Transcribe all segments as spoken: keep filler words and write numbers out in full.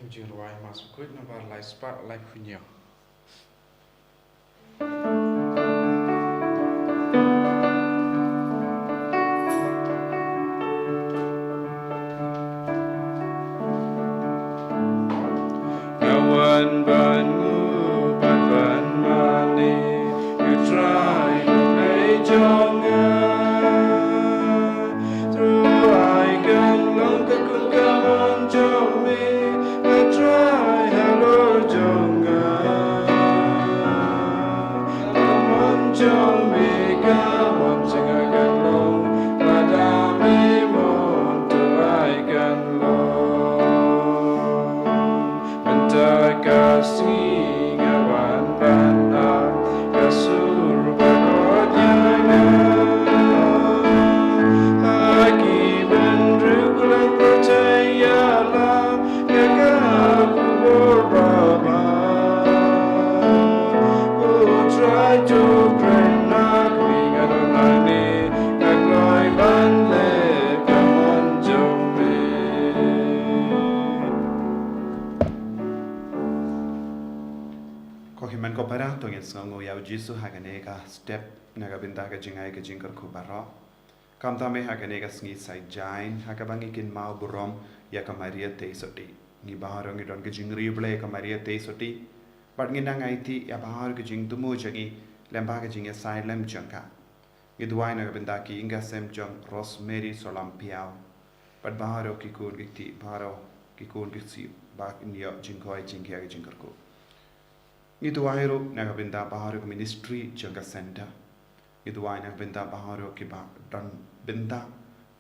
Jingrwai Mass Bakhuid number lai spah lai phew hynñiew. Nga wan ban nguh bad ban mane, U Trai U Blei jong nga. Through ai kan long ka kum ka mon jong me, U Trai halor jong nga. Ka mon jong me ka mon jong nga kan long, lada me mon to ai kan long. Mynta ka sngi nga wan ban ap ka sur bakhuid ïa nga. Ha ki bynriew ki la pyrthei ïalam, ïa ka khubor babha. U Trai to kren na kmie, nga don hangne, nga kloi ban leh ka mon jong me. Ko hynmen ko para, to ngin sngewnguh ïa U Jisu ha kane ka step na ka bynta ka jingai ka jingkyrkhu baroh. Khamtam eh ha kane ka sngi Saitjaiñ, ha kaba ngi kynmaw burom ïa ka Maria Theisotti. Ngi baroh ngi don ka jingriewblei ïa ka Maria Theisotti. Bad ngin nang aiti ïa baroh ka jingthmu jong ngi lyngba ka jingïasaid lem jong ka. Ngi duwai na ka bynta ki ïing ki sem jong Rosemary Solam Piaw. Bad baroh ki khun ki kti, baroh ki khun ki ksiew, ba kin ïoh jingkhoi jingkhia ka jingkyrkhu. Ngi duwai ruh na ka bynta baroh ka ministry jong ka center. Ngi duwai na ka bynta baroh kiba don bynta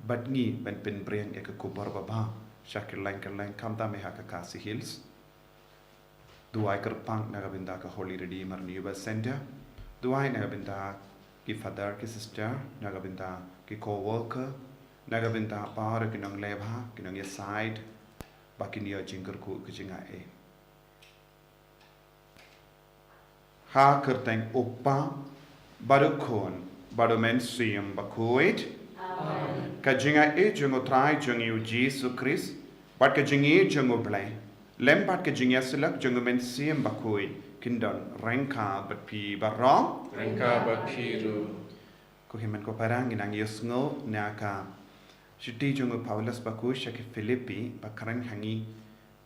bad ngi ban pynbring ïa ka khubor babha sha kylleng kylleng, khamtam eh ha ka Khasi Hills. Duwai kyrpang na ka bynta ka Holy Redeemer New Birth Center. Duwai na ka bynta ki father ki sister, na ka bynta ki co-worker, na ka bynta baroh ki nongleh bha, ki nongïasaid, ba kin ïoh jingkyrkhu ka jingaiei. Ha ka kyrteng U Kpa, bad U Khun, bad U Mynsiem Bakhuid. Amen. Ka jingaiei jong U Trai jong ngi U Jisu Khrist, bad ka jingïeit jong U Blei, lem bad ka jingïasyllok jong U Mynsiem Bakhuid, kin don ryngkat bad phi baroh. Ryngkat bad phi ruh. Ko hynmen ko para, ngin nang ïohsngew na ka shithi jong u Paulus bakhuid sha ki Philippi, ba kren ha ngi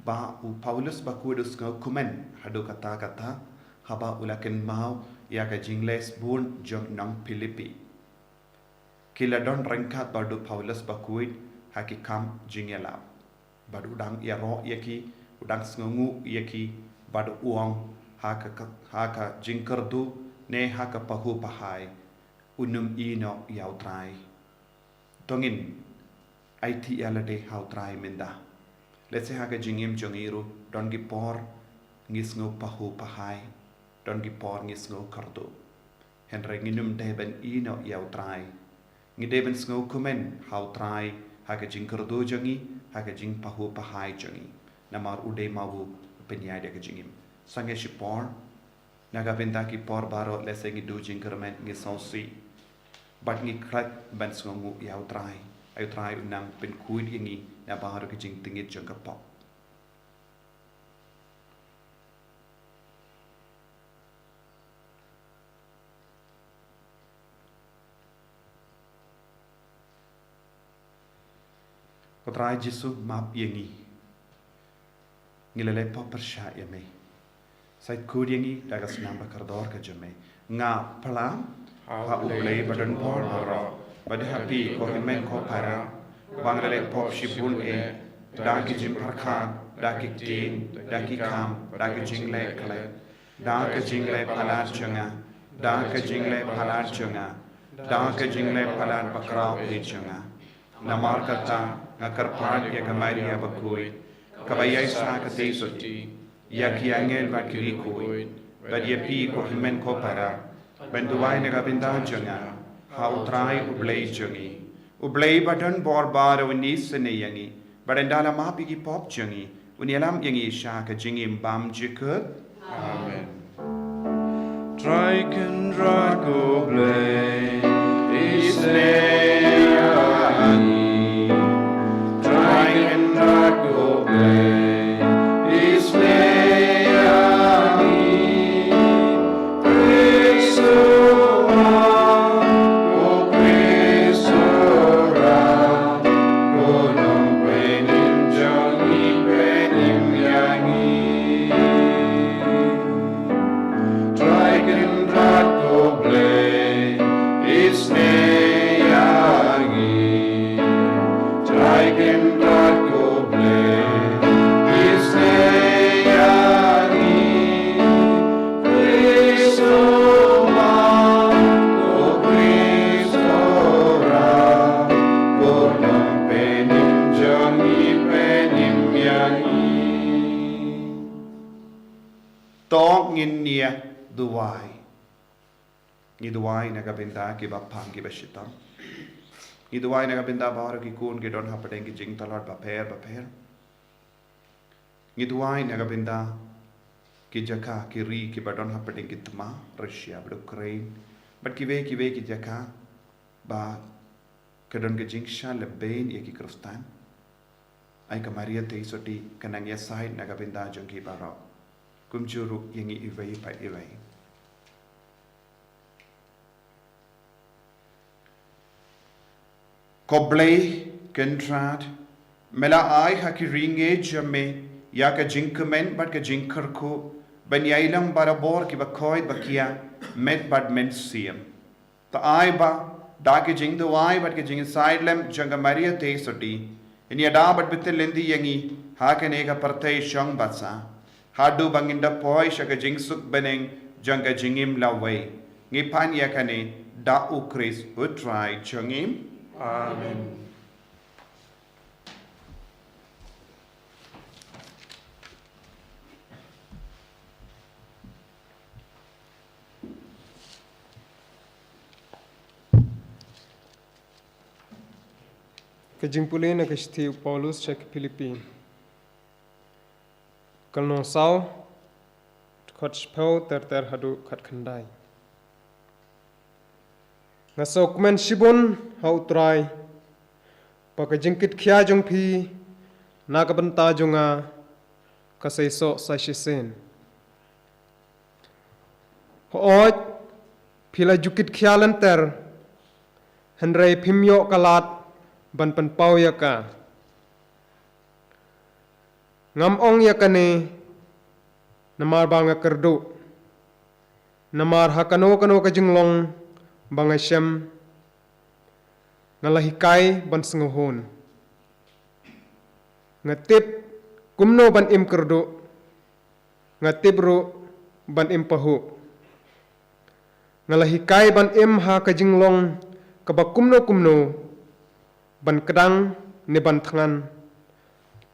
ba u Paulus bakhuid u sngewkmen haduh katta katta haba u la kynmaw ïa ka jingleh sbun jong nong Philippi. Ki la don ryngkat bad u Paulus bakhuid ha ki kam jingïalap. Bad u dang ïaroh ïa ki, u dang sngewnguh ïa ki, bad u ong ha ka, ka, ha ka jingkyrduh ne ha ka pahuh pahai, un ym ïehnoh ïa U Trai. To ngin aiti ïa lade ha U Trai mynta. Lehse ha ka jingim jong ngi ruh, don ki por ngi sngew pahuh pahai, don ki por ngi sngew kyrduh. Hynrei ngin ym dei ban ïehnoh ïa U Trai. Ngi dei ban sngewkmen ha U Trai, ha ka jingkyrduh jong ngi, ha ka jingpahuh pahai jong ngi. Namar u dei ma u pynïaid ïa ka jingim. Sangeh shipor, na ka bynta ki por baroh lehse ngi duh jingkyrmen, ngi sngewsih. Bad ngi khlad ban sngewnguh ïa U Trai. Ai U Trai un nang pynkhuid ïa ngi na baroh ki jingtngit jong ka pop. Ko Trai Jisu, map ïa ngi. Ngi la leh pop pyrshah ïa me. Sa khuid ïa ngi da ka snam ba kordor ka jong me. Nga phla ha U Blei badonbor baroh, bad ha phi ko hynmen ko para, ba nga la leh pop shibun eh, da ki jingpyrkhat, da ki ktien, da ki kam, da ki jingleh khlem. Da ka jingleh palat jong nga, da ka jingleh palat jong nga, da ka jingleh palat bakhraw eh jong nga. Namar kata nga kyrpad ïa ka Maria bakhuid, kaba ïai sah ka Theisotti, ïa ki angel bad ki riewkhuid, bad ïa phi ko hynmen ko para, ban duwai na ka bynta jong nga ha U Trai U Blei jong ngi. U Blei badonbor baroh un isynei ïa ngi, bad ynda la map ïa ki pop jong ngi, un ïalam ïa ngi sha ka jingim bymjukut. Amen. Trai Kynrad ko Blei, isynei ïa ngi. Trai Kynrad ko Blei, To ngin ïa duwai. Ngi duwai na ka bynta kiba pang kiba shitom. Ngi duwai na ka bynta baroh ki khun ki don hapdeng ki jingtlot bapher bapher. Ngi duwai na ka bynta ki jaka ki ri kiba don hapdeng ki thma, Russia bad Ukraine bad kiwei kiwei ki jaka ba ka don ka jingshah leben ïa ki Khristan. Ai ka Maria Theisotti ka nang ïasaid na ka bynta jong ki baroh. Kumjuh ruh ïa ngi iwei pa iwei. Ko Blei Kynrad, me la ai ha ki ri ngeit jong me ïa ka jingkmen bad ka jingkyrkhu ban ïai long barabor kiba koit ba kiar, met bad mynsiem. To ai ba da ka jingduwai bad ka jingïasaid lem jong ka Maria Theisotti, yn ïada bad bthah lynti ïa ngi ha kane ka pyrthei shong basa, haduh ba ngin da poi sha ka jingsuk bneng jong ka jingim lawei. Ngi pan ïa kane da U Khrist U Trai jong ngi. Amen. Ka jingpule na ka shithi u Paulus sha ki Philippi. Ka lynnong saw, dkhot shiphew ter ter haduh khatkhyndai. Nga sngewkmen shibun ha U Trai ba ka jingkitkhia jong phi na ka bynta jong nga ka seisoh sa shisien. Hooid, phi la ju kitkhia lynter, hynrei phim ïoh ka lad ban pynpaw ïa ka. Ngam ong ïa kane namar ba nga kyrduh, namar ha kano kano ka jinglong ba nga shem, nga la hikai ban sngewhun. Nga tip kumno ban im kyrduh, nga tip ruh ban im pahuh. Nga la hikai ban im ha ka jinglong kaba kumno kumno, ban kdang ne ban thngan,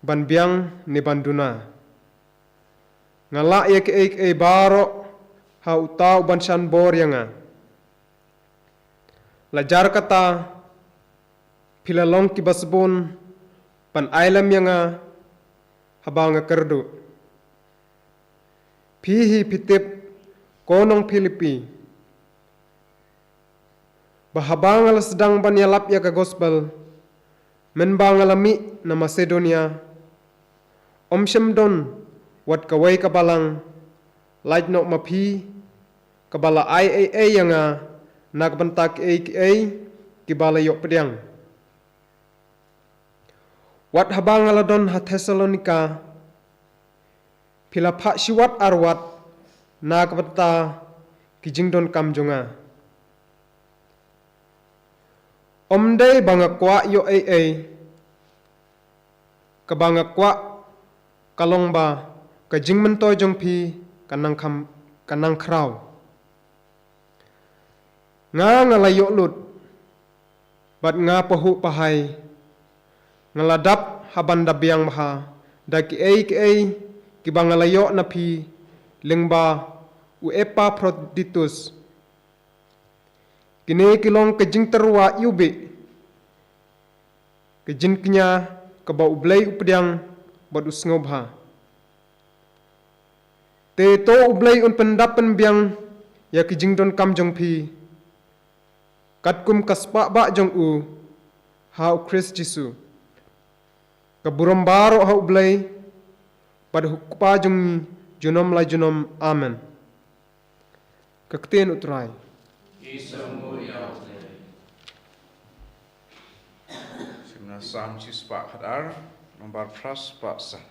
ban biang ne ban duna. Nga lah ïa kiei kiei baroh ha uta uban shan bor ïa nga. La jar kata, phi la long kiba sbun ban ai lem ïa nga haba nga kyrduh. Phi hi phi tip, ko nong Philippi, ba haba nga la sdang ban ïalap ïa ka gospel mynba nga la mih na Masedonia, ym shym don wat kawei ka balang, lait noh ma phi, kaba la ai ei ei ïa nga na ka bynta kiei kiei kiba la ïoh pdiang. Wat haba nga la don ha Thessalonika, phi la phah shi wat ar wat na ka bynta ki jingdonkam jong nga. Ym dei ba nga kwah ïoh ei ei, kaba nga kwah ka long ba ka jingmyntoi jong phi ka nang kham, ka nang khraw. Nga, nga la ïoh lut bad nga pahuh pahai. Nga la dap ha ban da biang bha da kiei kiei kiba nga la ïoh na phi lyngba u Epaphroditus. Kine ki long ka jingtyrwa iwbih, ka jingkñia kaba U Blei u pdiang bad u sngewbha. Te to U Blei un pyndap pynbiang ïa ki jingdonkam jong phi, katkum ka spah bah jong u ha U Khrist Jisu. Ka burom baroh ha U Blei bad ha U Kpa jong ngi junom la junom. Amen. Ka ktien U Trai. Shim na Salm shispah khatar, nombar phra spah san.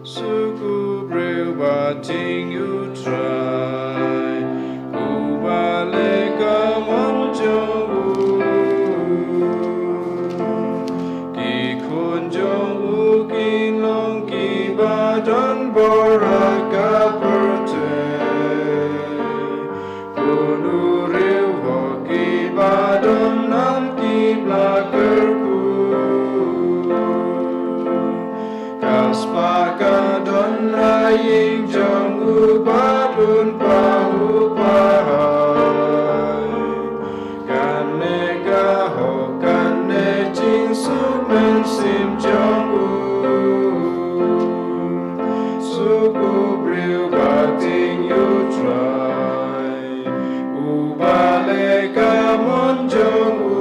Suk u briew ba ting U Trai, uba leh ka mon jong u. Ki khun jong u kin long kiba don bor. Ïing jong u bad un pah u pahai. Kane ka hok kane jingsuk mynsiem jong u. Suk u briew ba tieng ïa u Trai. U ba leh ka mon jong u.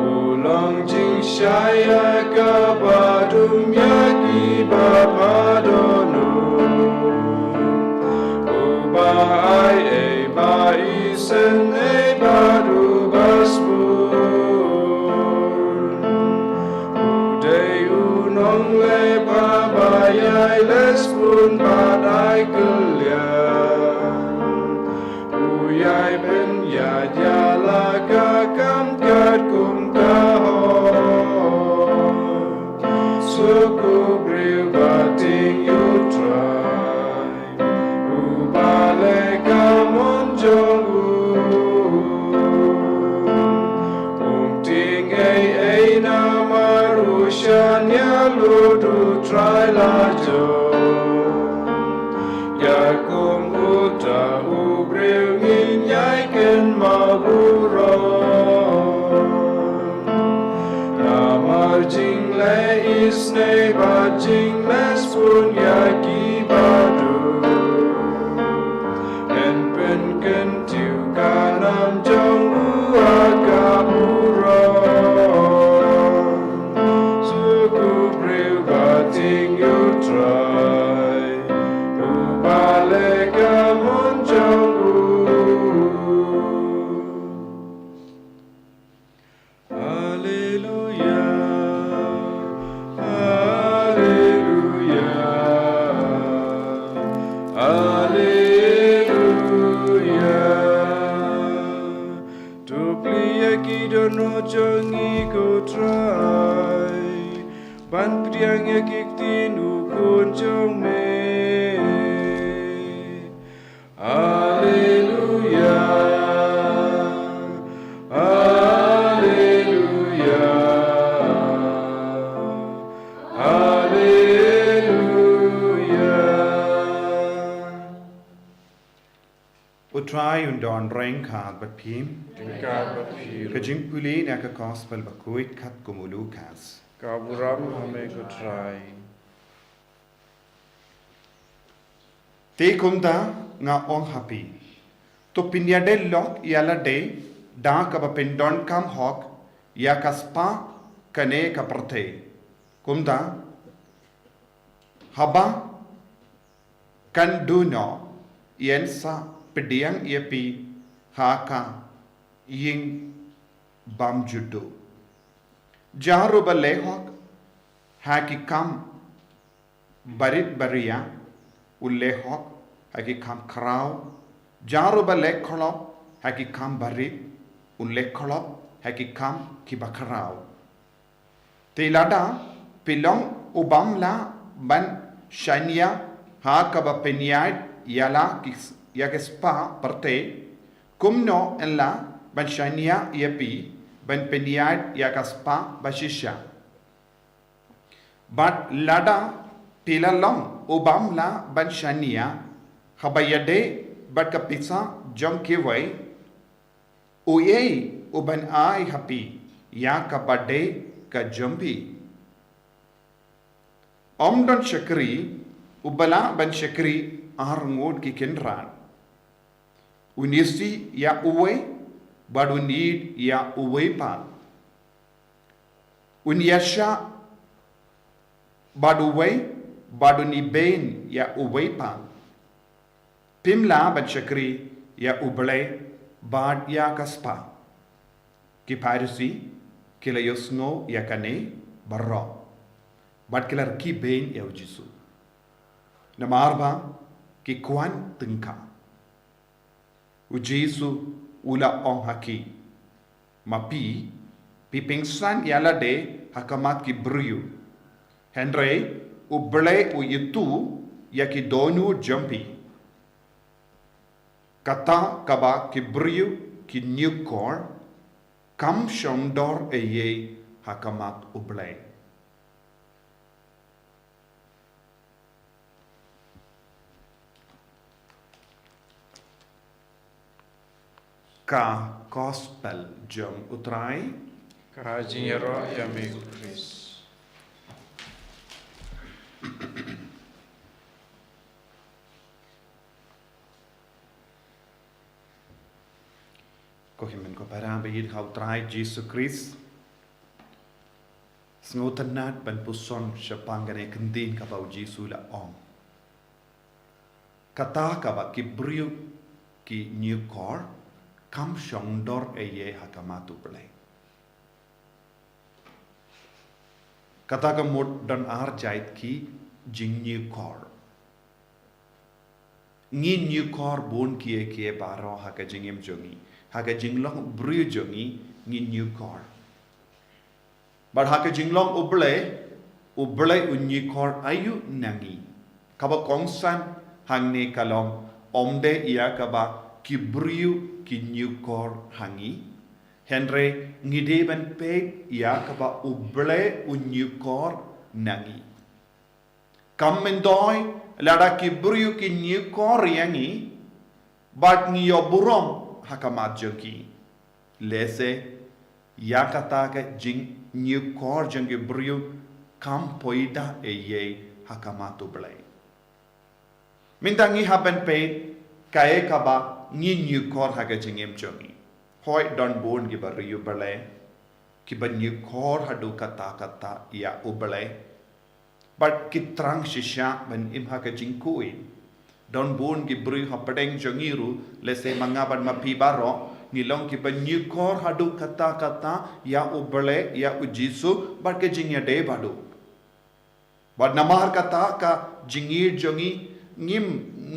U long jingshai ïa kaba dum ïa kiba phah dohnud. U ba ai ei ba isynei bad u ba sbun. U dei u nongleh ba ïai leh sbun bad ai kylliang. U ïai pynïaid ïa la ka kam katkum ka hok. Suk u briew ba tieng ïa u Trai. U ba leh ka mon jong u. Um tieng ei ei namar u shaniah lut u Trai la jong. Ïa kum uta u briew ngin ïai kynmaw burom. Namar jingleh isynei bad jingleh sbun ïa kiba duk. Yn pynkyntiew ka nam jong u ha ka burom. Suk u briew ba tieng ïa u Trai. U ba leh ka mon jong u. Alleluia, alleluia, alleluia. To plie ïa ki dohnud jong ngi ko Trai, ban pdiang ïa ki ktien u Khun jong me. Alleluia. Alleluia. Alleluia. U Trai un don ryngkat bad phi. Ryngkat bad phi. Ka jingpule na ka Gospel bakhuid katkum u Lukas. Ka burom ha me ko Trai. Te kumta nga ong ha phi, to pynïadei lok ïa lade da kaba pyndonkam hok ïa ka spah kane ka pyrthei. Kumta haba kan duh noh, yn sa pdiang ïa phi ha ka ïing bymjukduh. Jar uba leh hok ha ki kam barit baria, un leh hok ha ki kam khraw. Jar uba leh khlop ha ki kam barit, un leh khlop ha ki kam kiba khraw. Te lada phi long u bym lah ban shaniah ha kaba pynïaid ïa la ki, ïa ki spah pyrthei, kumno yn lah ban shaniah ïa phi ban pynïaid ïa ka spah bashisha? Bad lada phi la long u bym lah ban shaniah haba ïadei bad ka pisa jong kiwei, uei uban ai ha phi ïa kaba dei ka jong phi? Ym don shakri uba lah ban shakri ar ngut ki kynrad. Un isih ïa uwei bad un ïeit ïa uwei pat. Un ïaishah bad uwei bad un ibeiñ ïa uwei pat. Phim lah ban shakri ïa U Blei bad ïa ka spah. Ki Pharisi ki la ïohsngew ïa kane baroh bad ki la rkhie beiñ ïa U Jisu, namar ba ki kwah tyngka. U Jisu u la ong ha ki, ma phi, phi pynsan ïa lade ha khmat ki briew, hynrei U Blei u ïathuh ïa ki dohnud jong phi. Kata kaba ki briew ki ñiewkor kam shongdor ei ei ha khmat U Blei. Ka Gospel jong U Trai. Ka jingïaroh ïa me, Khrist. Ko hynmen ko para ba ïeit ha U Trai Jisu Khrist. Sngewtynnad ban puson shaphang kane ka ktien kaba U Jisu u la ong. Kata kaba ki briew ki ñiewkor kam shong dor ei ei ha khmat U Blei. Kata ka mut don ar jait ki jingñiewkor. Ngi ñiewkor bun kiei kiei baroh ha ka jingim jong ngi. Ha ka jinglong briew jong ngi, ngi ñiewkor. Bad ha ka jinglong U Blei, U Blei u ñiewkor aïu na ngi. Kaba kongsan hangne ka long, ym dei ïa kaba ki briew ki ñiewkor ha ngi. Hynrei ngi dei ban peit ïa kaba U Blei u ñiewkor na ngi. Kam myntoi lada ki briew ki ñiewkor ïa ngi, bad ngi ïoh burom ha khmat jong ki. Lehse ïa kata ka jingñiewkor jong ki briew kam poi da ei ei ha khmat U Blei. Mynta ngi hap ban peit kaei kaba ngi ñiewkor ha ka jingim jong ngi. Hooid don bun kiba ri U Blei, kiba ñiewkor haduh katta katta ïa U Blei. Bad ki thrang shisha ban im ha ka jingkhuid. Don bun ki briew hapdeng jong ngi ruh, lehse ma nga bad ma phi baroh, ngi long kiba ñiewkor haduh katta katta ïa U Blei, ïa U Jisu, bad ka jingïadei baduh. Bad namar kata ka jingïeit jong ngi, ngim,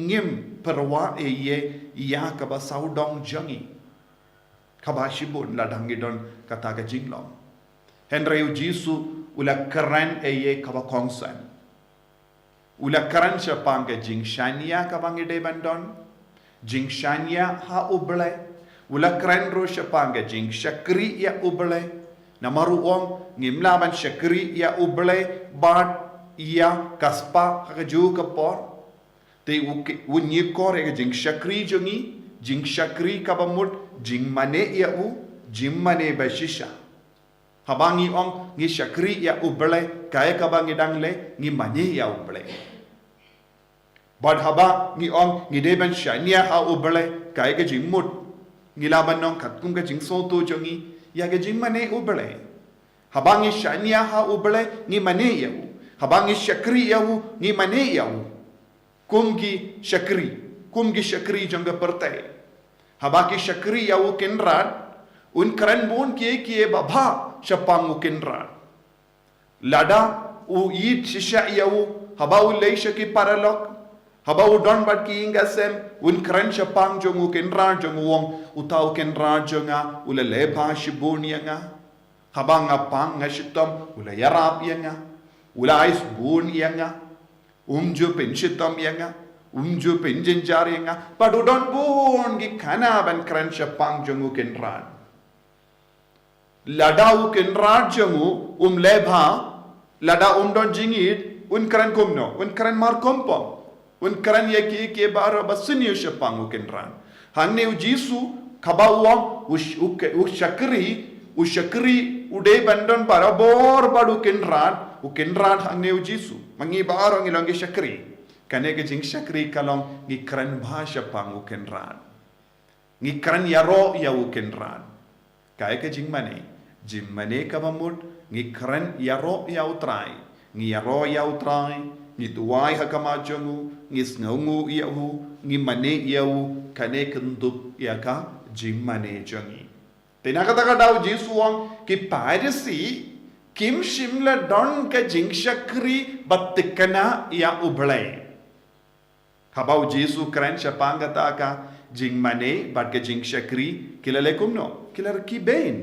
ngim pyrwa ei ei ïa kaba sawdong jong ngi. Kaba shibun lada ngi don kata ka jinglong. Hynrei U Jisu u la kren ei ei kaba kongsan. U la kren shaphang ka jingshaniah kaba ngi dei ban don. Jingshaniah ha U Blei. U la kren ruh shaphang ka jingshakri ïa U Blei. Namar u ong ngim lah ban shakri ïa U Blei bad ïa ka spah ha kajuh ka por. Te u ki-, u ñiewkor ïa ka jingshakri jong ngi, jingshakri kaba mut, jingmane ïa u, jingmane ba shisha. Haba ngi ong ngi shakri ïa U Blei, kaei kaba ngi dang leh, ngi mane ïa U Blei. Bad haba ngi ong ngi dei ban shaniah ha U Blei, kaei ka jingmut, ngi lah ban ong katkum ka jingsngewthuh jong ngi ïa ka jingmane U Blei. Haba ngi shaniah ha U Blei, ngi mane ïa u. Haba ngi shakri ïa u, ngi mane ïa u. Kum ki shakri, kum ki shakri jong ka pyrthei. Haba ki shakri ïa u Kynrad, un kren bun kiei kiei babha shaphang u Kynrad. Lada u ïeit shisha ïa u, haba u leit sha ki paralok, haba u don bad ki ïing ki sem, un kren shaphang jong u Kynrad jong u, u ong uta u Kynrad jong nga, u la leh bha shibun ïa nga. Haba nga pang nga shitom, u la ïarap ïa nga, u la ai sbun ïa nga. Um ju pynshitom ïa nga, um ju pynjynjar ïa nga. Bad u don bun ki khana ban kren shaphang jong u Kynrad. Lada u Kynrad jong u um leh bha, lada um don jingïeit, un kren kumno, un kren markongpong, un kren ïa kiei kiei baroh ba sniew shaphang u Kynrad. Hangne u Jisu, kaba u ong, u sh-, u ke-, u shakri, u shakri, u dei ban don barabor bad u Kynrad, u Kynrad hangne u Jisu. Ma ngi baroh ngi long ki shakri. Kane ka jingshakri ka long ngi kren bha shaphang u Kynrad. Ngi kren ïaroh ïa u Kynrad. Kaei ka jingmane, jingmane kaba mut, ngi kren ïaroh ïa u Trai. Ngi ïaroh ïa u Trai, ngi duwai ha khmat jong u, ngi sngewnguh ïa u, ngi mane ïa u, kane kynthup ïa ka jingmane jong ngi. Te na kata ka daw u Jisu u ong ki Pharisi, kim shym la don ka jingshakri bad thikna ïa u Blei. Haba u Jisu u kren shaphang kata ka jingmane bad ka jingshakri, ki la leh kumno, ki la rkhie beiñ.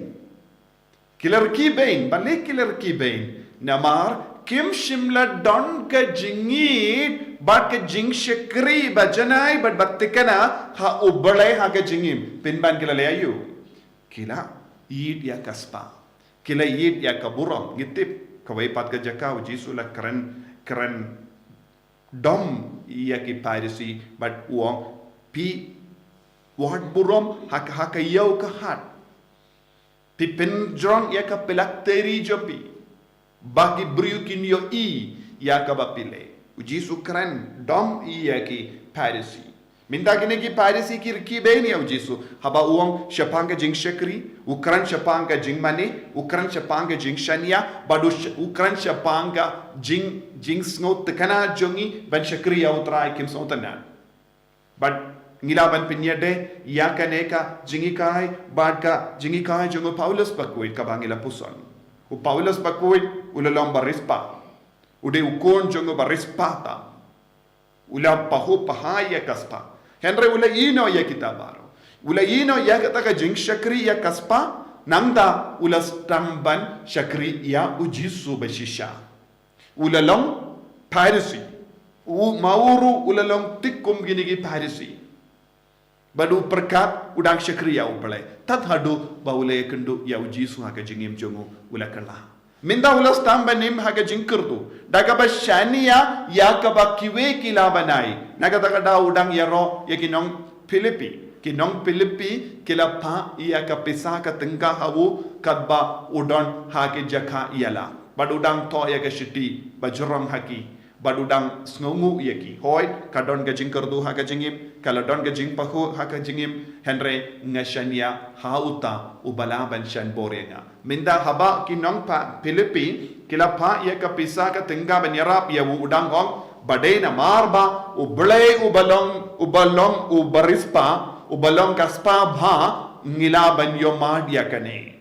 Ki la rkhie beiñ, balei ki la rkhie beiñ? Namar kim shym la don ka jingïeit bad ka jingshakri ba janai bad ba thikna ha u Blei ha ka jingim. Pynban ki la leh aïu? Ki la ïeit ïa ka spah. Ki la ïeit ïa ka burom. Ngi tip, kawei pat ka jaka u Jisu u la kren, kren dom ïa ki Pharisi bad u ong, phi Wat burom ha ka, ha ka ïew ka hat. Phi pynjrong ïa ka pylak teri jong phi, ba ki briew kin ïohi ïa kaba phi leh. U Jisu kren dom ïa ki Pharisi. Mynta kine ki Pharisi ki rkhie beiñ ïa u Jisu. Haba u ong shaphang ka jingshakri, u kren shaphang ka jingmane, u kren shaphang ka jingshaniah, bad u sh-, u kren shaphang ka jing, jingsngewtynnad jong ngi ban shakri ïa U Trai, kim sngewtynnad. Bad ngi lah ban pynïadei ïa kane ka jinghikai bad ka jinghikai jong u Paulus bakhuid kaba ngi la pyrshang. U Paulus bakhuid u la long bariewspah. U dei u khun jong u bariewspah tam. U la pahuh pahai ïa ka spah. Hynrei u la ïehnoh ïa kita baroh. U la ïehnoh ïa kata ka jingshakri ïa ka spah, nangta u la sdang ban shakri ïa u Jisu ba shisha. U la long Pharisi. U, ma u ruh u la long thik kum kine ki Pharisi. Bad u pyrkhat u dang shakri ïa U Blei. Tad haduh ba u la ïakynduh ïa u Jisu ha ka jingim jong u, u la kylla. Mynta u la sdang ban im ha ka jingkyrduh da kaba shaniah ïa kaba kiwei ki la ban ai. Na kata ka daw u dang ïaroh ïa ki nong Philippi. Ki nong Philippi ki la phah ïa ka pisa ka tyngka ha u katba u don ha ki jaka ïaleh. Bad u dang thoh ïa ka shithi ba jrong ha ki. Bad u dang sngewnguh ïa ki. Hooid, ka don ka jingkyrduh ha ka jingim, ka la don ka jingpahuh ha ka jingim, hynrei nga shaniah ha uta uba lah ban shon bor ïa nga. Mynta haba ki nong Philippi ki la phah ïa ka pisa ka tyngka ban ïarap ïa u, u dang ong, ba dei namar ba U Blei uba long, uba long u bariewspah, uba long ka spah bha, ngi lah ban ïohmad ïa kane.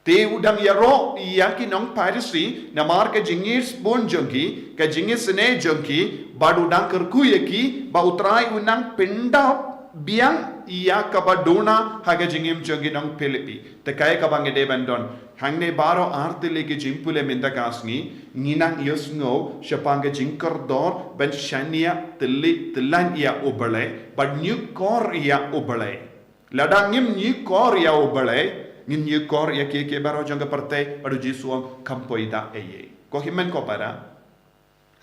Te u dang ïaroh ïa ki nong Pharisi namar ka jingisbun jong ki, ka jingisynei jong ki, bad u dang kyrkhu ïa ki ba U Trai u nang pyndap biang ïa kaba duna ha ka jingim jong ki nong Philippi. Te kaei kaba ngi dei ban don? Hangne baroh ar tylli ki jingpule mynta ka sngi, ngi nang ïohsngew shaphang ka jingkordor ban shaniah tylli tyllan ïa U Blei bad ñiewkor ïa U Blei. Lada ngim ñiewkor ïa U Blei, ngin ñiewkor ïa kiei kiei baroh jong ka pyrthei, bad u Jisu u ong kam poi da eiei. Ko hynmen ko para,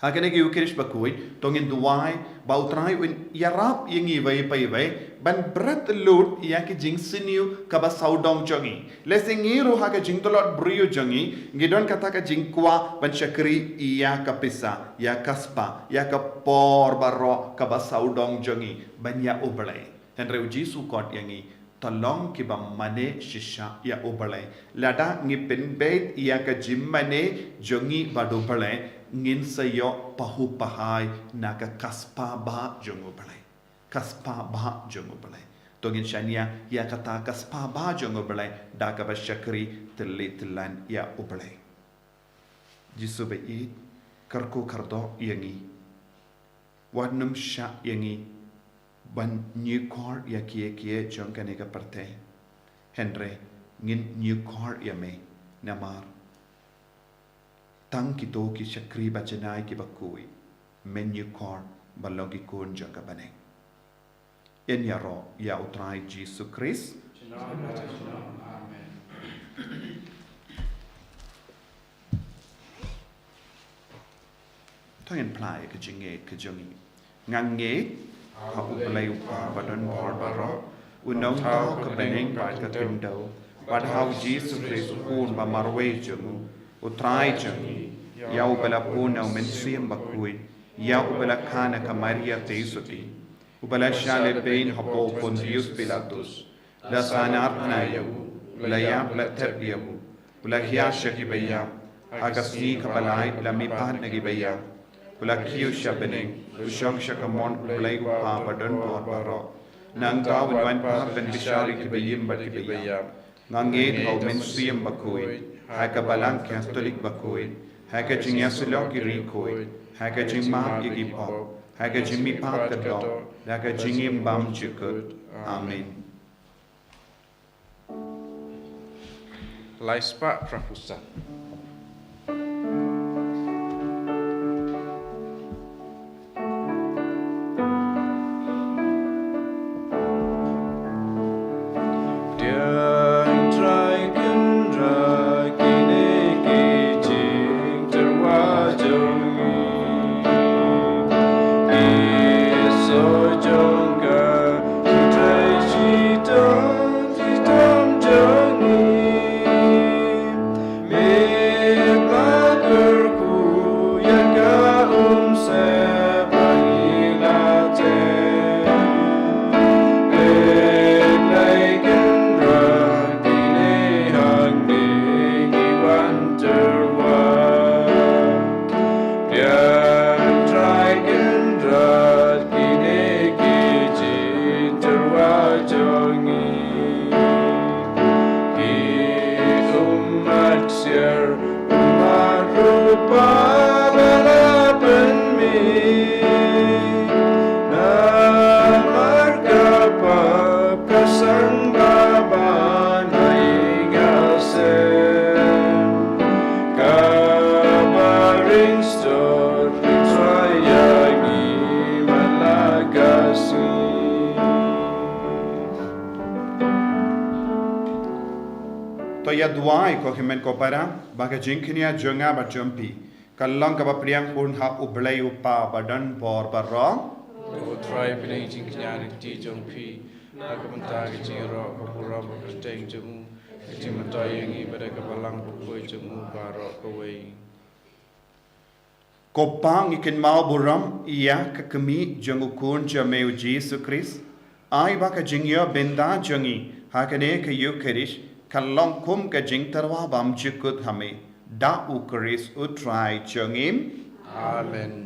ha kane ka Ïukharist bakhuid, to ngin duwai ba U Trai un ïarap ïa ngi iwei pa iwei ban bret lut ïa ka jingsniew kaba sawdong jong ngi. Lehse ngi ruh ha ka jingtlot briew jong ngi, ngi don kata ka jingkwah ban shakri ïa ka pisa, ïa ka spah, ïa ka por baroh kaba sawdong jong ngi ban ïa U Blei. Hynrei u Jisu u khot ïa ngi, to long kiba mane shisha ïa U Blei. Lada ngi pynbeit ïa ka jingmane jong ngi bad U Blei, ngin sa ïoh pahuh pahai na ka, ka spah bha jong U Blei. Ka spah bha jong U Blei. To ngin shaniah ïa kata ka spah bha jong U Blei da kaba shakri tylli tyllan ïa U Blei. Jisu ba ïeit, kyrkhu kyrdoh ïa ngi. Wat nym shah ïa ngi ban ñiewkor ïa kiei kiei jong kane ka pyrthei. Hynrei ngin ñiewkor ïa me namar tang kito ki shakri ba janai kiba khuid men ñiewkor ban long ki khun jong ka bneng. Yn ïaroh ïa U Trai Jisu Khrist. Amen. To ngin phla ïa ka jingngeit ka jong ngi. Nga ngeit ha U Blei U Kpa badonbor baroh, u nongthaw ka bneng bad ka khyndew, bad ha U Jisu Khrist u Khun ba marwei jong u, U Trai jong ngi, ïa uba la pun na U Mynsiem Bakhuid, ïa uba la kha na ka Maria Theisotti, uba la shah leh beiñ hapoh u Pontius Pilatus, la sahnarphna ïa u, la ïap la thep ïa u, u la hiar sha kiba ïap, ha ka sngi kaba lai la mihpat na kiba ïap, u la kiew sha bneng, u shong sha ka mon U Blei U Kpa badonbor baroh. Nangta un wan pat ban bishar ïa kiba im bad kiba ïap. Nga ngeit ha U Mynsiem Bakhuid, ha ka Balang Katholik bakhuid, ha ka jingïasyllok ki riewkhuid, ha ka jingmap ïa ki pop, ha ka jingmihpat ka doh, ha ka jingim bymjukut. Amen. Lai spah phra phew san. Diang Trai Kynrad, kine ki jingtyrwa jong ngi. Ki soh jong ka, U Trai Ïa duwai ko hynmen ko para, ba ka jingkñia jong nga bad jong phi ka long kaba pdiang hun ha U Blei U Kpa ba don bor baroh. Ko Trai, pynïeng jingkñia na ka kti jong phi, na ka bynta ka jingïaroh ka burom bad kyrteng jong u, ka jingmyntoi ïa ngi bad ka balang bakhuid jong u baroh kawei. Ko Pa, ngi kynmaw burom ïa ka kmie jong u Khun jong me U Jisu Khrist. Ai ba ka jingïoh bynta jong ngi ha kane ka Eucharist kan long kum ka jingtyrwa bymjukut ha me, da U Khrist U Trai jong ngi. Amen.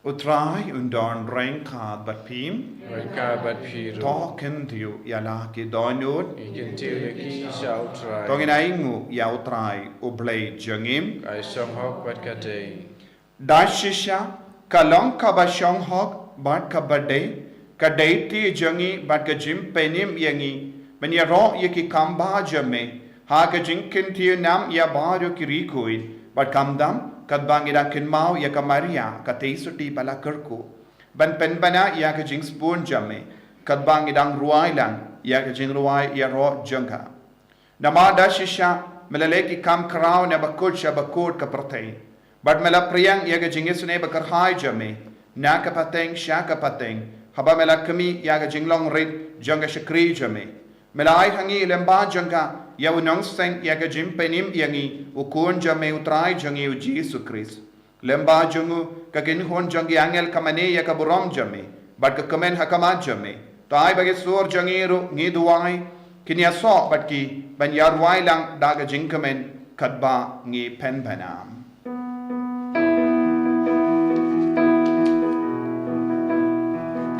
U Trai un don ryngkat bad phi. Ryngkat bad phi ruh. To kyntiew ïa la ki dohnud. Ngi kyntiew ïa ki sha U Trai. To ngin ainguh ïa U Trai U Blei jong ngi. Ka shong hok bad ka dei. Da shisha, ka long kaba shong hok bad kaba dei, ka dei te jong ngi bad ka jingpynim ïa ngi ban ïaroh ïa ki kam ba jong me ha ka jingkyntiew nam ïa baroh ki riewkhuid, bad khamtam katba ngi dang kynmaw ïa ka Maria ka tei suti ba la kyrkhu, ban pynbna ïa ka jingsbun jong me katba ngi dang rwai lang ïa ka jingrwai ïaroh jong ka. Namar da shisha me la leh ki kam khraw na bakut sha bakut ka pyrthei, bad me la pdiang ïa ka jingisynei bakyrhai jong me na ka pateng sha ka pateng, haba me la khmih ïa ka jinglong rit jong ka shakri jong me. Me la ai ha ngi lyngba jong ka ïa u nongseng ïa ka jingpynim ïa ngi, u Khun jong me U Trai jong ngi U Jisu Khrist. Lyngba jong u ka kynhun jong ki angel ka mane ïa ka burom jong me bad ka kmen ha khmat jong me. To ai ba ki sur jong ngi ruh, ngi duwai, kin ïasoh bad ki ban ïarwai lang da ka jingkmen katba ngi pynbna.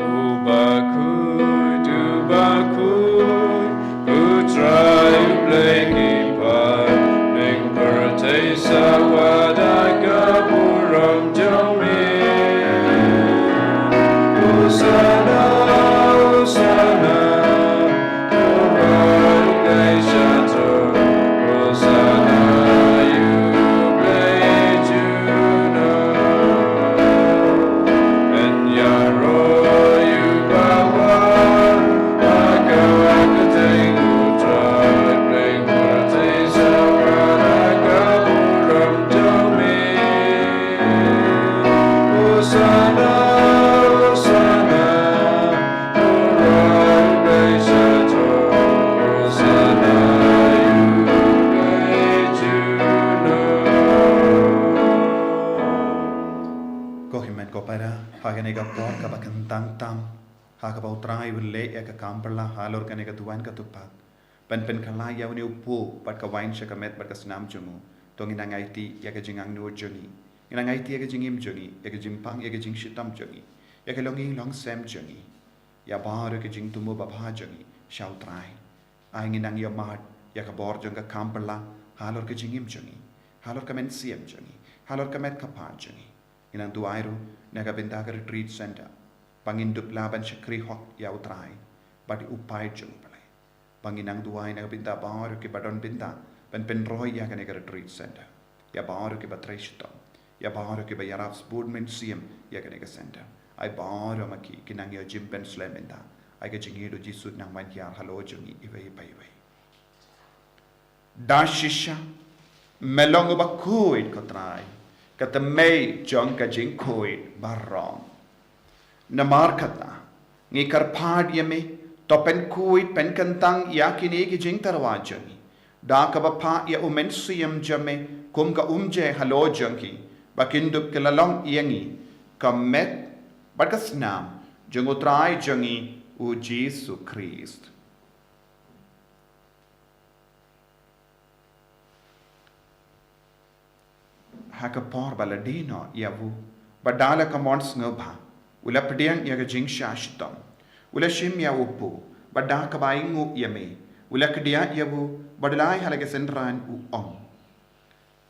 Uba khuid, uba khuid, U Trai U Blei ki paid, ïing pyrthei sa wad da ka burom jong me. Hosana, Hosana, Uba U Blei sha throne, Hosana ïa U Blei junom. Ko hynmen ko para, ha kane ka por kaba kyntang tam, ha kaba U Trai un leh ïa ka kam pyrshah halor kane ka duwan ka tupad, ban pynkylla ïa une u puh bad ka wain sha ka met bad ka snam jong u, to ngin nang aiti ïa ka jingangnud jong ngi, ngin nang aiti ïa ka jingim jong ngi, ïa ka jingpang, ïa ka jingshitom jong ngi, ïa ka longïing longsem jong ngi, ïa baroh ka jingthmu babha jong ngi sha U Trai. Ai ngin nang ïa mad ïa ka bor jong ka kam pyrshah halor ka jingim jong ngi, halor ka mynsiem jong ngi, halor ka met ka phad jong ngi. Ngin nang duwai ruh na ka bynta ka retreat center, ba ngin dup lah ban shakri hok ïa U Trai bad ïa u paid jong U Blei. Ba ngin nang duwai na ka bynta baroh kiba don bynta ban pynroi ïa kane ka retreat center, ïa baroh kiba trei shitom, ïa baroh kiba ïarap sbun mynsiem ïa kane ka center. Ai baroh ma ki kin nang ïoh jingpynslem bynta. Ai ka jingïeit U Jisu nang wan hiar halor jong ngi iwei pa iwei. Da shisha me long uba khuid, ko Trai, ka thymmei jong ka jingkhuid baroh. Namar kata ngi kyrpad ïa me, to pynkhuid pynkyntang ïa kine ki jingtyrwa jong ngi da kaba phah ïa u Mynsiem jong me kum ka umjai halor jong ki, ba kin dup ki la long ïa ngi ka met bad ka snam jong U Trai jong ngi U Jisu Khrist. Ha ka por ba la die noh ïa u, bad da la ka mon sngewbha, u la pdiang ïa ka jingshah shitom, u la shim ïa u puh, bad da kaba ainguh ïa me, u la kdiah ïa u, bad u la ai ha la ki synran, u ong: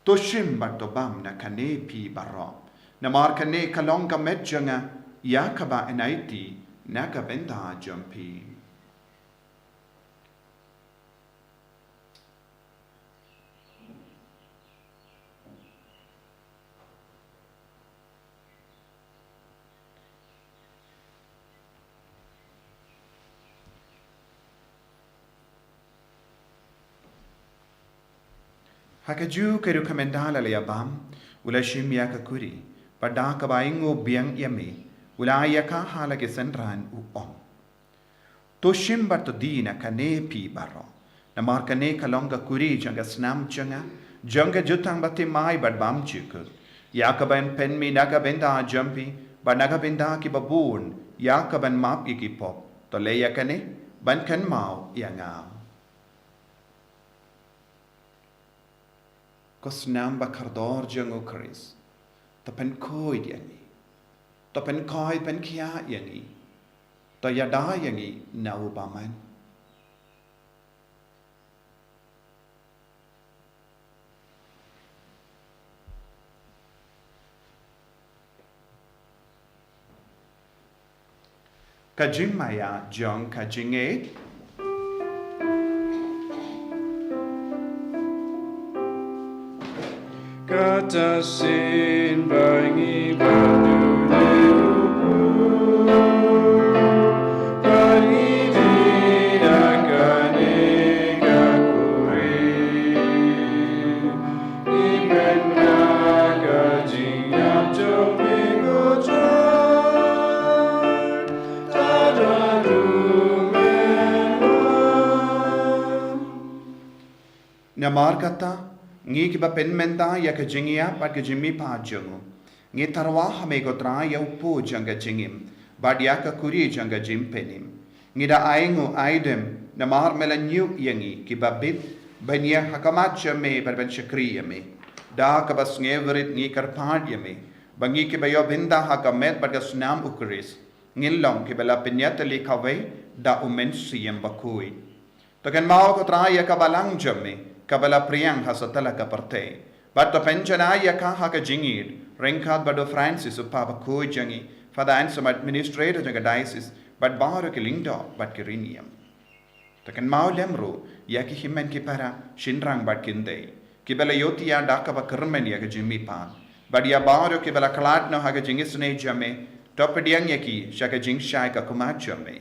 To shim bad to bam na kane phi baroh, namar kane ka long ka met jong nga ïa kaba yn aiti na ka bynta jong phi. Ha kajuh ka rukom ynda la leit bam, u la shim ïa ka kuri, bad da kaba ainguh biang ïa me, u la ai ïa ka ha la ki synran u ong: To shim bad to die na kane phi baroh. Namar kane ka long ka kuri jong ka snam jong nga, jong ka jutang bathymmai bad bymjukut, ïa kaban pynmih na ka bynta jong phi bad na ka bynta kiba bun, ïa kaban map ïa ki pop. To leh ïa kane ban kynmaw ïa nga. Ko snam ba kordor jong u Khrist, to pynkhuid ïa ngi. To pynkhuid pynkhiah ïa ngi. To ïada ïa ngi na u bymman. Ka jingmaïa jong ka jingngeit. Kata shisien ba ngi ba duna u Blei, ba ngi die na kane ka kuri. Ngi pynbna ka jingïap jong me ko Trai, ta da ruh men wan. Namar kata, ngi kiba pynmynta ïa ka jingïap bad ka jingmihpat jong u, ngi tyrwa ha me ko Trai ïa u pud jong ka jingim bad ïa ka kuri jong ka jingpynim. Ngi da ainguh aidem namar me la ñiuh ïa ngi kiba bit ban ïeng ha khmat jong me bad ban shakri ïa me. Da kaba sngewrit ngi kyrpad ïa me ba ngi kiba ïohbynda ha ka met bad ka snam u Khrist, ngin long kiba la pynïatylli kawei da u Mynsiem Bakhuid. To kynmaw ko Trai ïa ka balang jong me kaba la pdiang ha satlak ka pyrthei, bad to pynjanai ïa ka ha ka jingïeid ryngkat bad u Francis u Papa bakhuid jong ngi, Father Anselm, Administrator jong ka Diocese, bad baroh ki lyngdoh bad ki riewniam. To kynmaw lem ruh ïa ki hynmen ki para, shynrang bad kynthei, kiba la ïohthiah da kaba kyrmen ïa ka jingmihpat, bad ïa baroh kiba la khlad noh ha ka jingisynei jong me. To pdiang ïa ki sha ka jingshai ka khmat jong me.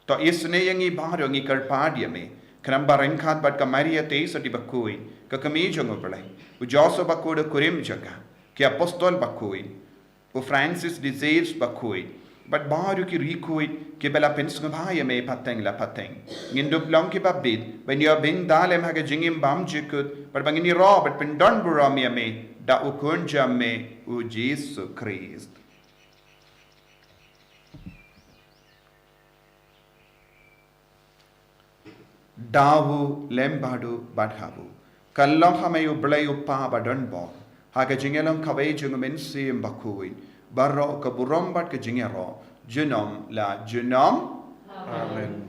To isynei ïa ngi baroh, ngi kyrpad ïa me, khnang ba ryngkat bad ka Maria Theisotti bakhuid, ka kmie jong u Blei, u Joseph bakhuid u kurim jong ka, ki apostol bakhuid, u Francis de Sales bakhuid, bad baroh ki riewkhuid kiba la pynsngewbha ïa me pateng la pateng, ngin dup long kiba bit ban ïohbynda lem ha ka jingim bymjukut, bad ba ngin ïaroh bad pyndonburom ïa me da u Khun jong me u Jisu Khrist. Da u lem bad u bad ha u. Kan long ha me u Blei u Kpa badonbor, ha ka jingïalong kawei jong u Mynsiem Bakhuid, baroh ka burom bad ka jingïaroh junom la junom. Amen.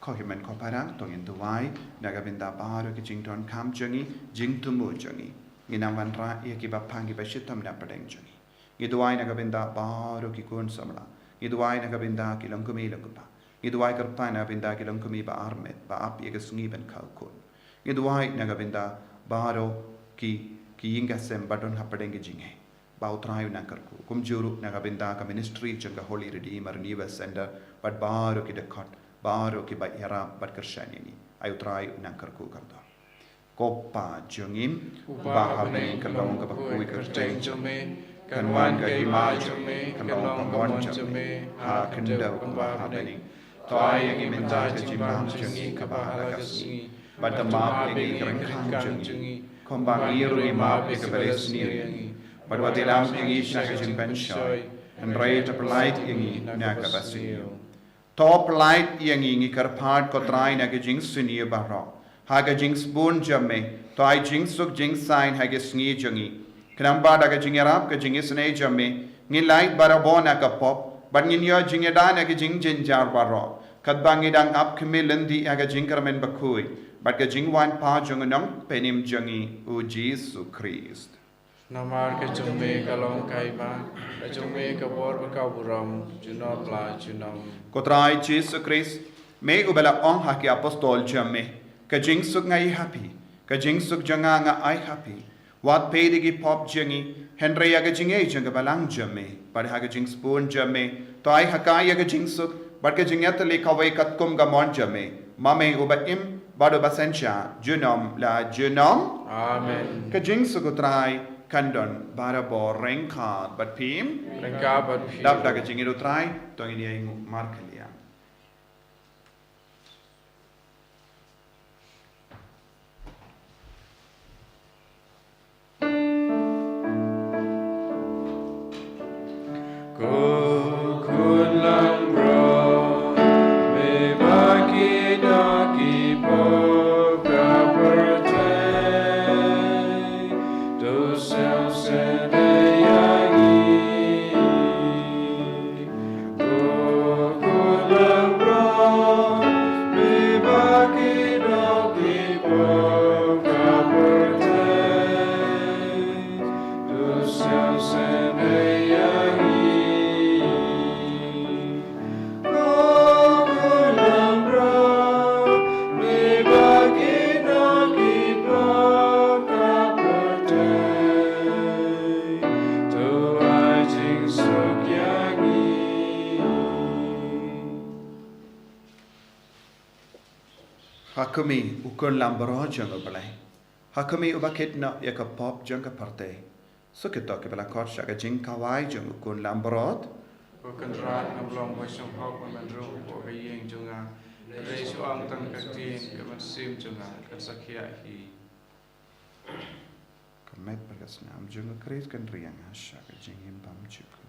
Ko hynmen ko para, to ngin duwai na ka bynta baroh ki jingdonkam jong ngi, jingthmu jong ngi. Ngin ym wanrah ïa kiba pang kiba shitom na pdeng jong ngi. Ngi duwai na ka bynta baroh ki khun samla. Ngi duwai na ka bynta ki longkmie longkpa. Ngi duwai kyrpang na ka bynta ki longkmie ba armet, ba ap ïa ka sngi ban khaw khun. Ngi duwai na ka bynta baroh ki, ki ïing ki sem ba don hapdeng ki jingeh, ba U Trai un nang kyrkhu. Kumjuh ruh na ka bynta ka ministry jong ka Holy Redeemer Renewal Centre, bad baroh ki dkhot, baroh kiba ïarap bad kyrshan ïa ngi. Ai U Trai un nang kyrkhu kyrdoh. Ko Kpa jong ngi uba ha bneng, kan long ka bakhuid ka kyrteng jong me, kan wan ka hima jong me, kan long ka mon jong me ha khyndew kumba ha bneng. To ai ïa ngi mynta ka jingbam jong ngi kaba ha la ka sngi, bad to map ïa ngi ki ryngkang jong ngi, kumba ngi ruh ngi map ïa kiba la sniew ïa ngi. Bad wat ïalam ïa ngi sha ka jingpynshoi, hynrei to pyllait ïa ngi na kaba sniew. To pyllait ïa ngi, ngi kyrpad ko Trai, na ka jingsniew baroh, ha ka jingsbun jong me. To ai jingsuk jingsaiñ ha ka sngi jong ngi, khnang ba da ka jingïarap ka jingisynei jong me, ngin lait barabor na ka pop, bad ngin ïoh jingïada na ka jingjynjar baroh, katba ngi dang ap khmih lynti ha ka jingkyrmen bakhuid bad ka jingwan pat jong u Nongpynim jong ngi, u Jisu Khrist. Namar ka jong me ka long ka hima, ka jong me ka bor bad ka burom, junom la junom. Ko Trai Jisu Khrist, me uba la ong ha ki apostol jong me, ka jingsuk nga ai ha phi, ka jingsuk jong nga nga ai ha phi. Wat peit ïa ki pop jong ngi, hynrei ïa ka jingngeit jong ka balang jong me. Bad ha ka jingsbun jong me, to ai ha ka ïa ka jingsuk, Bad ka jingïatylli kawei katkum ka mon jong me, ma me uba im bad uba synshar junom la junom. Amen. Ka jingsuk U Trai kan don barabor ryngkat bad phi. Ryngkat bad phi. Dap da ka jingïeit U Trai, to ngin ïa ïnguh markylliang. Ko khun langbrot, me ba ki dohki pop ka pyrthei, to sngewsih ïa ngi. Ha khmih, u khun langbrot jong U Blei. Ha khmih, uba kit noh ïa ka pop jong ka pyrthei. Suk ïa kito kiba la khot sha ka jingkawei jong u khun langbrot. Ko Kynrad, ngam long ba shem hok ban rung hapoh ka ïing jong nga. Hynrei shu ong tang ka ktien, ka mynsiem jong nga kan sa khiah hi. Ka met bad ka snam jong U Khrist kan riang ha sha ka jingim bymjukut.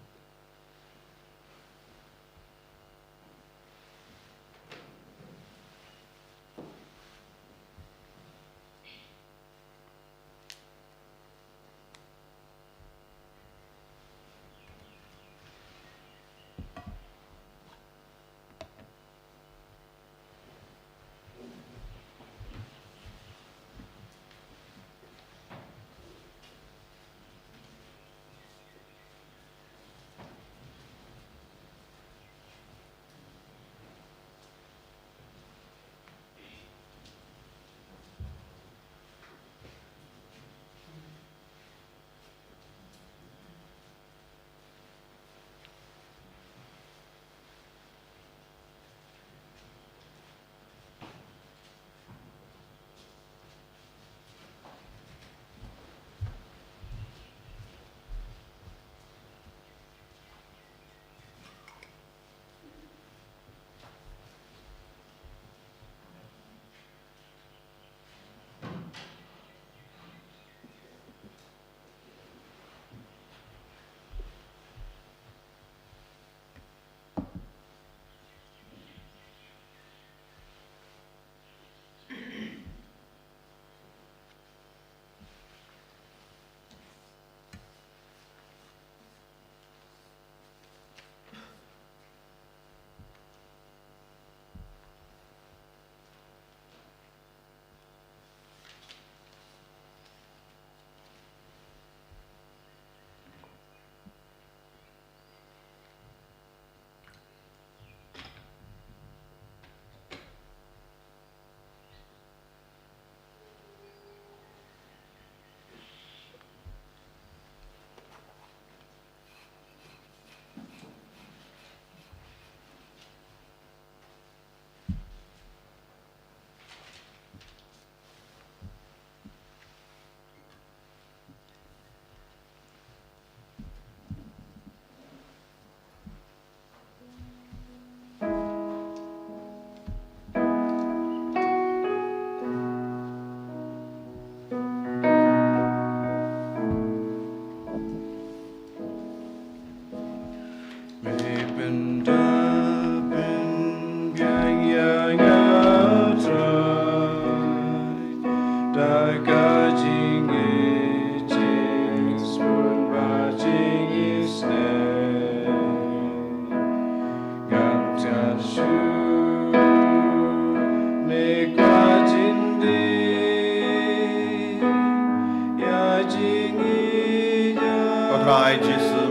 Ko Trai Jisu,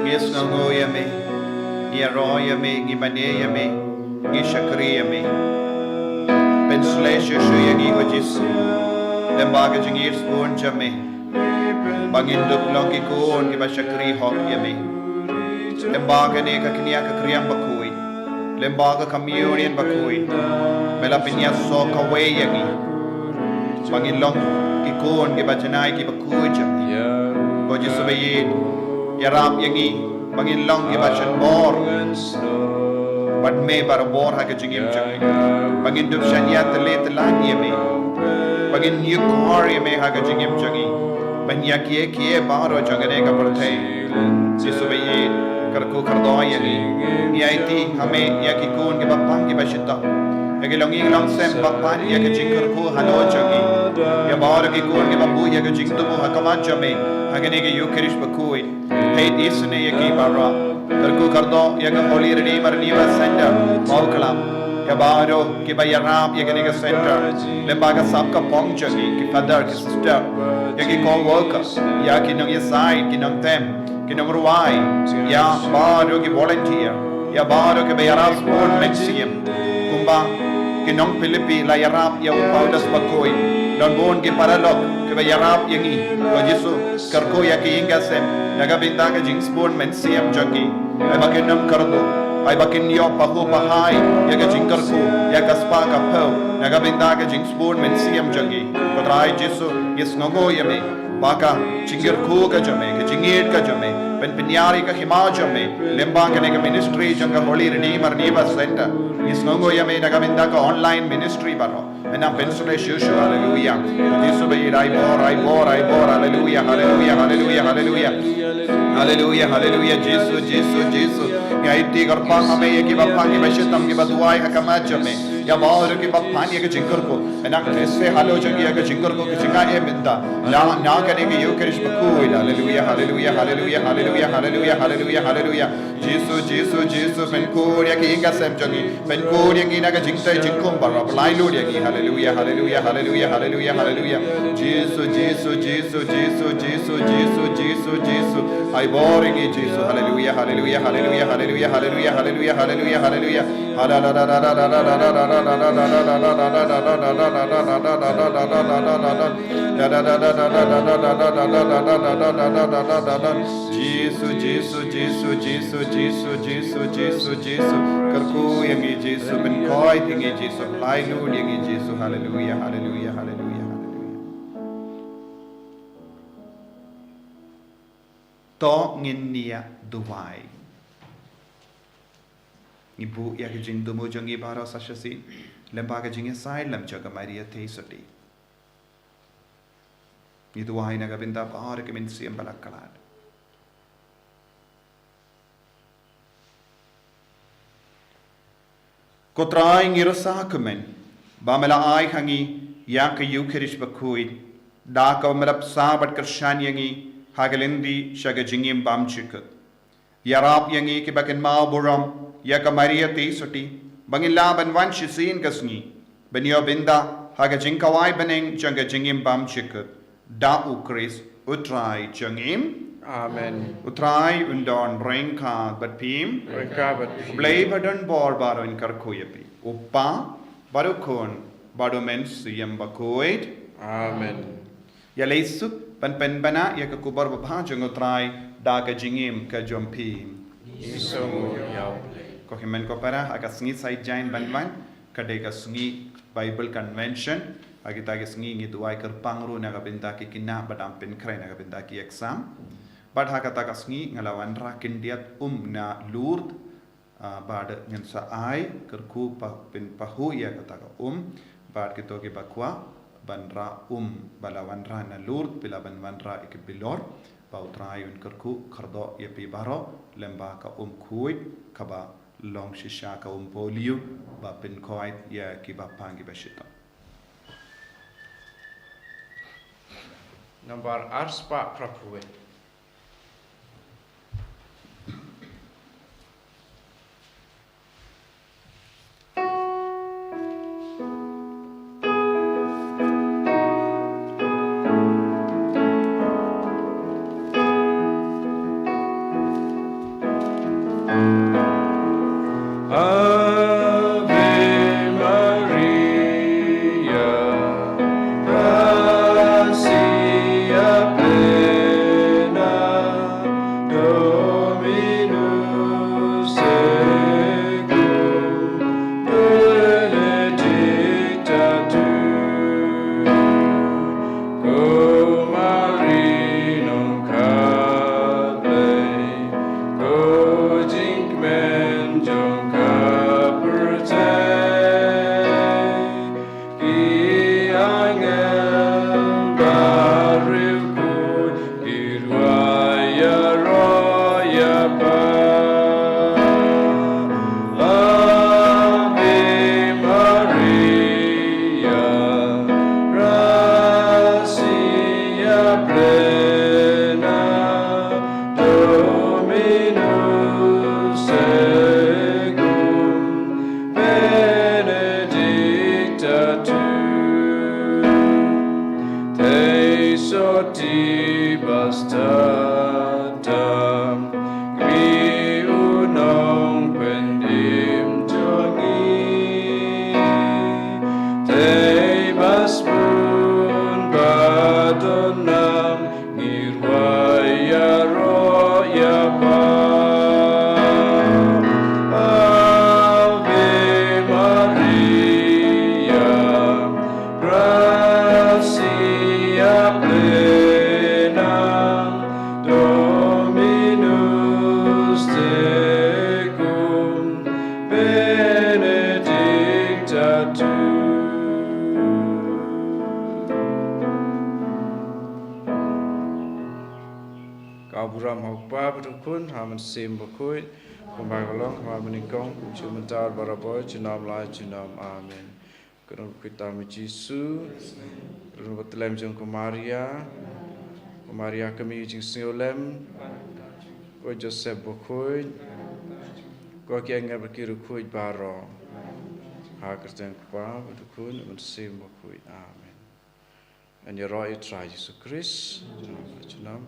ngi sngewnguh ïa me, ngi ïaroh ïa me, ngi mane ïa me, ngi shakri ïa me. Pynshlei shuh shuh ïa ngi ko Jisu, lyngba ka jingïeit sbun jong me, ba ngin dup long ki khun kiba shakri hok ïa me. Lyngba kane ka kñia ka kriang bakhuid, Lyngba ka communion bakhuid, me la pynïasoh kawei ïa ngi ba ngin long ki khun kiba janai kiba khuid jong me. Ko Jisu baieit, ïarap ïa ngi ba ngin long kiba shon bor bad me barabor ha ka jingim jong ngi, ba ngin dup shaniah tylli tyllan ïa me, ba ngin ïakor ïa me ha ka jingim jong ngi, ban ïa kiei kiei baroh jong kane ka pyrthei. Jisu baieit, kyrkhu kyrdoh ïa ngi. Ngi aiti ha me ïa ki khun kiba pang kiba shitom, ïa ki longïing longsem ba pan ïa ka jingkyrkhu halor jong ngi, ïa baroh ki khun kiba buh ïa ka jingthmu ha khmat jong me ha kane ka Eucharist bakhuid. Peit isynei ïa ki baroh. Kyrkhu kyrdoh ïa ka Holy Redeemer Renewal Center Mawklam, ïa baroh kiba ïarap ïa kane ka center, lyngba ka sap ka pong jong ngi, ki father, ki sister, ïa ki co-workers, ïa ki nongïasaid, ki nongtem, ki nongrwai, ïa baroh ki volunteer, ïa baroh kiba ïarap sbun mynsiem. Kumba ki nong Philippi la ïarap ïa u Paulus bakhuid, don bun ki paralok kiba ïarap ïa ngi. Ko Jisu, kyrkhu ïa ki ïing ki sem na ka bynta ka jingsbun mynsiem jong ki. Ai ba kin ym kyrduh, ai ba kin ïoh pahuh pahai ïa ka jingkyrkhu, ïa ka spah ka phew na ka bynta ka jingsbun mynsiem jong ki. Ko Trai Jisu, ngi sngewnguh ïa me ba ka jingkyrkhu ka jong me, ka jingïeit ka jong me, pynpynïar ïa ka hima jong me lyngba kane ka ministry jong ka Holy Redeemer Renewal Center. Ngi sngewnguh ïa me na ka bynta ka online ministry baroh. Me nang pynshlei shuh shuh, haleluya. Jisu baieit, ai bor, ai bor, ai bor, haleluya, haleluya, haleluya, haleluya. Haleluya, haleluya, Jisu, Jisu, Jisu. Ngi aiti kyrpang ha me ïa kiba pang kiba shitom kiba duwai ha khmat jong me. Ïa baroh kiba pan ïa ka jingkyrkhu, me nang khlem halor jong ki ïa ka jingkyrkhu ka jingaiei mynta. Na, na kane ka Eucharist bakhuid. Haleluya, haleluya, haleluya, haleluya, haleluya, haleluya, haleluya. Jisu, Jisu, Jisu, pynkhuid ïa ki ïing ki sem jong ngi, pynkhuid ïa ngi na ka jingtei jingkhum baroh, pyllait lut ïa ngi. Haleluya, haleluya, haleluya, haleluya, haleluya. Jisu, Jisu, Jisu, Jisu, Jisu, Jisu, Jisu. Ai bor ïa ngi Jisu. Haleluya, haleluya, haleluya, haleluya, haleluya, haleluya, haleluya, haleluya. Jisu, Jisu, Jisu, Jisu, Jisu, Jisu, Jisu, Jisu. Kyrkhu ïa ngi Jisu, pynkhuid ïa ngi Jisu, pyllait lut ïa ngi Jisu. Haleluya, haleluya, haleluya, haleluya. To ngin ïa duwai. Ngi buh ïa ka jingthmu jong ngi baroh sa shisien lyngba ka jingïasaid lem jong ka Maria Theisotti. Ngi duwai na ka bynta baroh ki mynsiem ba la khlad. Ko Trai, ngi rasa kumne ba me la ai ha ngi ïa ka Eucharist bakhuid, da kaba me la bsa bad kyrshan ïa ngi ha ka lynti sha ka jingim bymjukut. Ïarap ïa ngi kiba kynmaw burom ïa ka Maria Theisotti ba ngin lah ban wan shisien ka sngi ban ïoh bynta ha ka jingkhawai bneng jong ka jingim bymjukut. Da U Khrist U Trai jong ngi. Amen. U Trai un don ryngkat bad phi. Ryngkat bad phi. U Blei ba don bor baroh un kyrkhu ïa phi. U Kpa bad U Khun bad U Mynsiem Bakhuid. Amen. Ïa leit suk ban pynbna ïa ka khubor babha jong U Trai da ka jingim ka jong phi. Ngi sngewnguh ïa U Blei. Ko hynmen ko para, ha ka sngi Saitjaiñ ban wan ka dei ka sngi Bible Convention. Ha kita ki sngi ngi duwai kyrpang ruh na ka bynta ki khynnah ba dang pynkhreh na ka bynta ki exam. Bad ha kata ka sngi nga la wanrah khyndiat um na Lourdes. Ah, bad ngin sa ai kyrkhu pa, pynpahuh ïa kata ka um. Bad kito kiba kwah ban rah um ba la wanrah na Lourdes, phi lah ban wanrah ïa ki bilor. Ba U Trai un kyrkhu kyrdoh ïa phi baroh lyngba ka um khuid kaba long shisha, ka um polio ba pynkhuid ïa kiba pang kiba shitom. Nambar arspah phra phew. Ave Maria, gratia plena. Angel baroh ki rwai ïaroh ïa pha. Ave Maria, gracia plena, Dominus tecum, benedicta tu te sortibus tecta, qui unum benedictum, te bas bun ba donam, ngi rwai ïaroh ïa pha. Ave Maria, gratia plena, Dominus tecum, benedicta tu. Ka burom ha u Kpa bad u Khun, ha u Mynsiem Bakhuid, kumba ka long ha banyngkong, kumjuh mynta, barabor, junom la junom. Amen. Kynduh bakhuid tam u Jisu, kynduh ba tlem jong ka Maria, ka Maria kmie jingsngewlem, ko Joseph bakhuid, ko ki angel bad ki riewkhuid baroh. Ha ka kyrteng u Kpa bad u Khun, u Mynsiem Bakhuid. Amen. Ngan ïaroh ïa u Trai Jisu Khrist. Junom, junom.